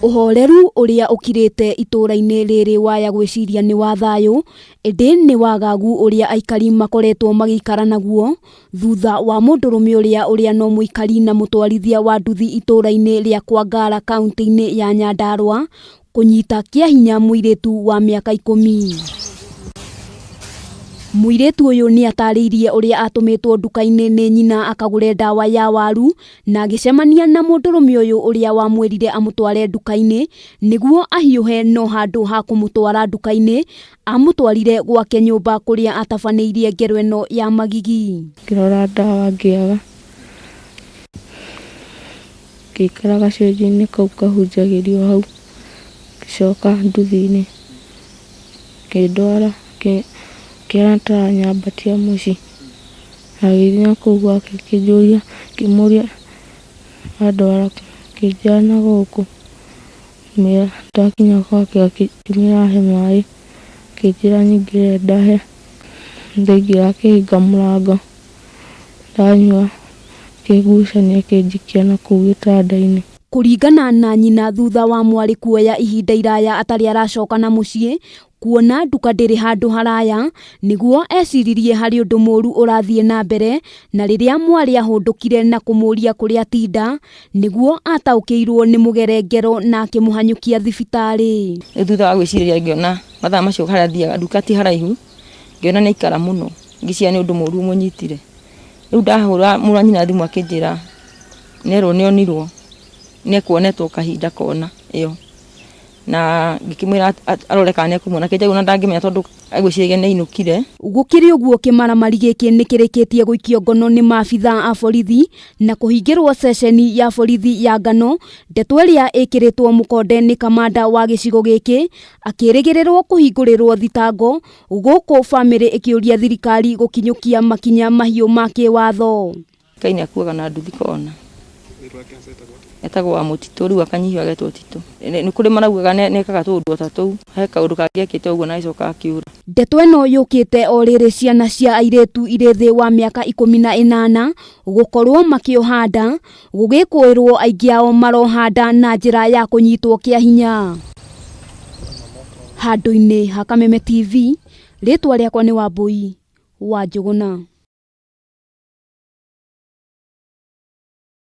Ũhoreru ũrĩa ũkirĩte itũũra-inĩ rĩrĩ waya gwĩciria nĩ wa thayũ, ĩndĩ nĩ wagagu ũrĩa aikari makoretwo magĩikara naguo thutha wa mũndũrũme ũrĩa ũrĩa no mũikari na mũtwarithia wa nduthi itũũra-inĩ rĩa Kwangara kaunti-inĩ ya Nyandarua kũnyita kĩa hinya mũirĩtu wa mĩaka 10. Mũirĩtu ũyũ nĩ atarĩirie ũrĩa atũmĩtwo nduka-inĩ nĩ nyina akagũre ndawa ya waru na agĩcemania na mũndũrũme ũyũ ũrĩa wamwĩrire amũtware nduka-inĩ nĩguo ahiũhe no handũ ha kũmũtwara nduka-inĩ amũtwarire gwake nyũmba kũrĩa atabanĩirie ngero ĩno ya magigi. Ngĩrora ndawa ngĩaga, ngĩikara gacũnjĩ-inĩ kau kahunjagĩrio hau, ngĩcoka nduthi-inĩ, ĩkĩndwara ĩkĩhana ta ĩranyambatia mũciĩ, agĩthiĩ na kũu gwake akĩnjũria, ngĩmũria andwara kũ, akĩnjĩra na gũkũ, ngĩmwĩra twakinya gwake akĩmwĩra ahe maĩ, akĩnjĩra nyingĩre ndahe, ndaingĩra akĩhinga mũrango, ndanyua akĩngucania akĩnjikia na kũu gĩtanda-inĩ. Kũringana na nyina thutha wa mwarĩ kuoya ihinda iraya atarĩ aracoka na mũciĩ, kuona nduka ndĩrĩ handũ haraya, nĩguo eciririe harĩ ũndũ mũru ũrathiĩ na mbere, na rĩrĩa mwarĩ ahũndũkire na kũmũria kũrĩa atinda, nĩguo ataũkĩirwo nĩ mũgerengero na akĩmũhanyũkia thibitarĩ. Rĩu thutha wa gwĩcirĩria ngĩona mathaa macio harĩa thiaga nduka ti haraihu, ngĩona nĩ aikara mũno, ngĩciria nĩ ũndũ mũru ũmũnyitire. Rĩu ndahũra mũrũ wa nyina thimũ akĩnjĩra nĩerwo nĩonirwo, nĩekuonetwo kahinda kona ĩyo. Na ngĩkĩmwĩra arore kana nĩekũmuona, akĩnjĩra ona ndangĩmenya tondũ agwĩciragia nĩainũkire. Gũkĩrĩ ũguo kĩmaramari gĩkĩ nĩkĩrĩkĩtie gũikio ngono nĩ maabitha a borithi na kũhingĩrwo ceceni ya borithi ya Ngano, ndeto ĩrĩa ĩkĩrĩtwo mũkonde nĩ kamanda wa gĩcigo gĩkĩ akĩrĩgĩrĩrwo kũhingũrĩrwo thitango gũkũ bamĩrĩ ĩkĩũria thirikari gũkinyũkia makinya mahiũ ma kĩwatho. Ngai nĩ akuaga na nduthi kona. Etagwo wa mũtitũ rĩu akanyihio agetwo Titũ. Nĩ kũrĩ maraugaga nĩ ekaga tũũndũ o ta tũu. He kaũndũ kangĩ ekĩte ũguo na agĩcoka akĩũra. Ndeto ĩno yũkĩte o rĩrĩ ciana cia airĩtu irĩ thĩ wa mĩaka 18 gũkorwo makĩoha nda, gũgĩkũĩrwo aingĩ ao maroha nda na njĩra ya kũnyitwo kĩa hinya. Handũ-inĩ ha Kameme TV, rĩtwa rĩakwa nĩ Wambũi wa Njũgũna.